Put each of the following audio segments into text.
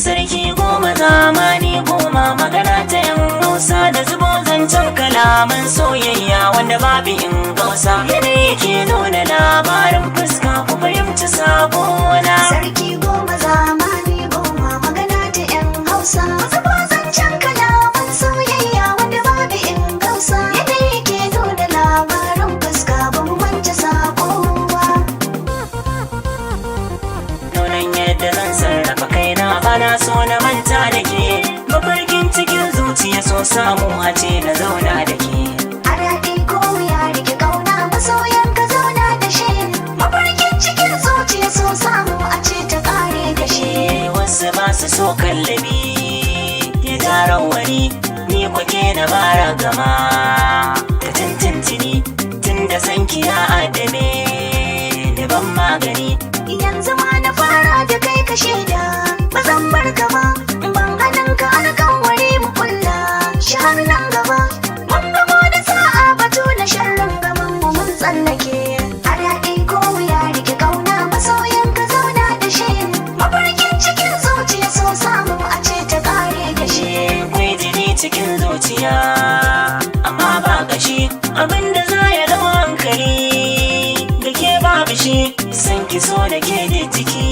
Sarki goma, zamani goma, magana ta yan Hausa da zubo zancen kalaman soyayya wanda babu in gausa. Yanayi ke nuna labarin fuska, ku fahimci sabona. Sarki goma, zamani goma, magana ta 'yan Hausa. Zubo zancen kalaman soyayya wanda babu in gausa. Yanayi ke nuna labarin fuska, ba mu mance sako ba. Nunan yadda zan sarrafa kaina, bana so na manta da ke. Mafarkin cikin zuciya, so samu a ce na zauna da ke. A daɗi ko wuya, rike ƙauna, masoyan ka zauna da shi. Mafarkin cikin zuciya, so samu a ce ta ƙare da shi. Wasu ba su so kallabi ya ja wani, ni kwake na bara gama ta tintintini, tun da san ki ya adame ni, ban magani. Yanzu ma na fara da kai, ka shaida ba zan bar ka ba. Ban hannun ka alƙawari, mu kulla shi har nan gaba. Mun gamo da sa'a, batu na sharrin gaban mu mun tsallake. A daɗi ko wuya, rike ƙauna, masoyan ka zauna da shi. Mafarkin cikin zuciya, so samu a ce ta ƙare da shi. Kwai jini cikin zuciya amma ba kashi, abinda za ya zama hankali da ke babu shi. San ki so da ke da jiki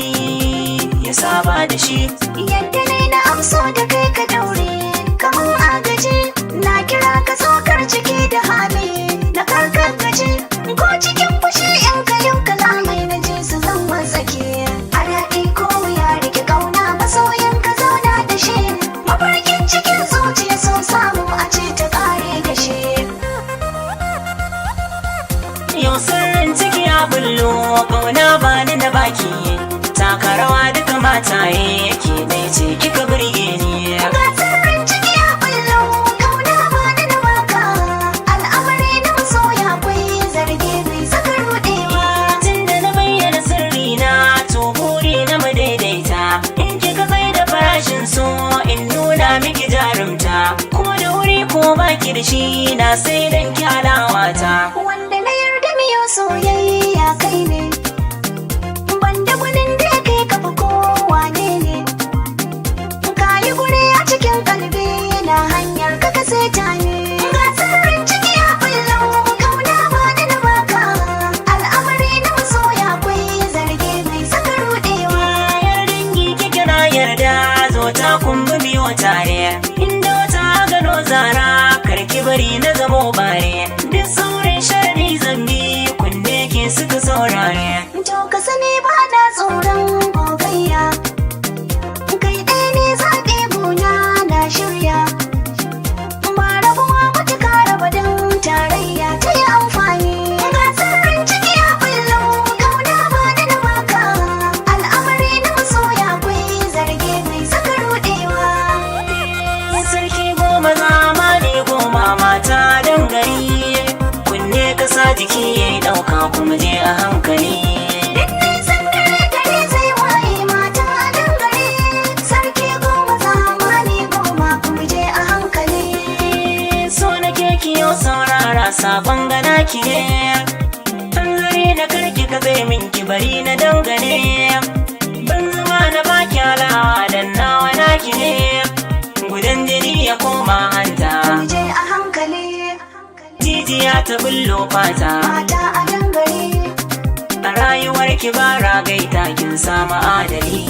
ya saba da shi. Yadda nai na amso da kai, ka daure kamar agaji. Na kira ka tsokar ciki da hali na karkar gaji. Ko cikin fushi in ka yau kalamai na ji su zan matsake. A daɗi ko wuya, rike ƙauna, masoyan ka zauna da shi. Mafarkin cikin zuciya, so samu a ce ta ƙare da shi. Yau sirrin ciki ya bullo, kauna ba ni na baki. Taka rawa duka mataye yake dai ce kika burge ni. Ga sirrin ciki ya bullo, kauna ba da na baka. Al'amari na masoya kwai zarge mai saka rudewa. Tun da na bayyana sirri na, to buri na mu daidaita. In kika tsaye da farashin so, in nuna miki jarumta. Ko da wuri ko baki da shi, na sai dan kyalawata. Wanda na yarda miyo soyayya kai ne. Banda gwanin da ya kai kafa ko wane ne. Ka yi guri a cikin kalbi na, hanyar ka ka saita ne. Ga sirrin ciki ya bullo, kauna ba da na baka. Al'amari na masoya kwai zarge mai saka rudewa. Yar dangi kike na yarda, zo ta kumbi biyo tare. Inda wata gano zara, karki bari na zamo bare. Duk saurin sharri zambi kunne ke suka saurare. To ka sani ba na tsoron gogayya. Kai ɗaya ne zaɓe gona na shirya. Ba rabuwa matuka raba don tarayya ta yi amfani. Ga sirrin ciki ya bullo, kauna ba da na baka. Al'amari na masoya kwai zarge mai saka rudewa. Sarki goma, zamani goma, mata dangari. Kunne kasa jiki ya ɗauka, kuma je a hankali. Duk nisan dare, gari zai waye, mata dangare. Sarki goma, zamani goma, kuma je a hankali. So nake kiyo saurara, sabon gana ki ne. Hanzari na karki ka zai min, ki bari na dangane. Ban zama na baki alawa dan nawa naki ne. Gudan jini ya koma hanta. Mu je a hankali. Jijiya ta bullo fata. Mata a dangare. A rayuwar ki ba ragaita, kin samu adali.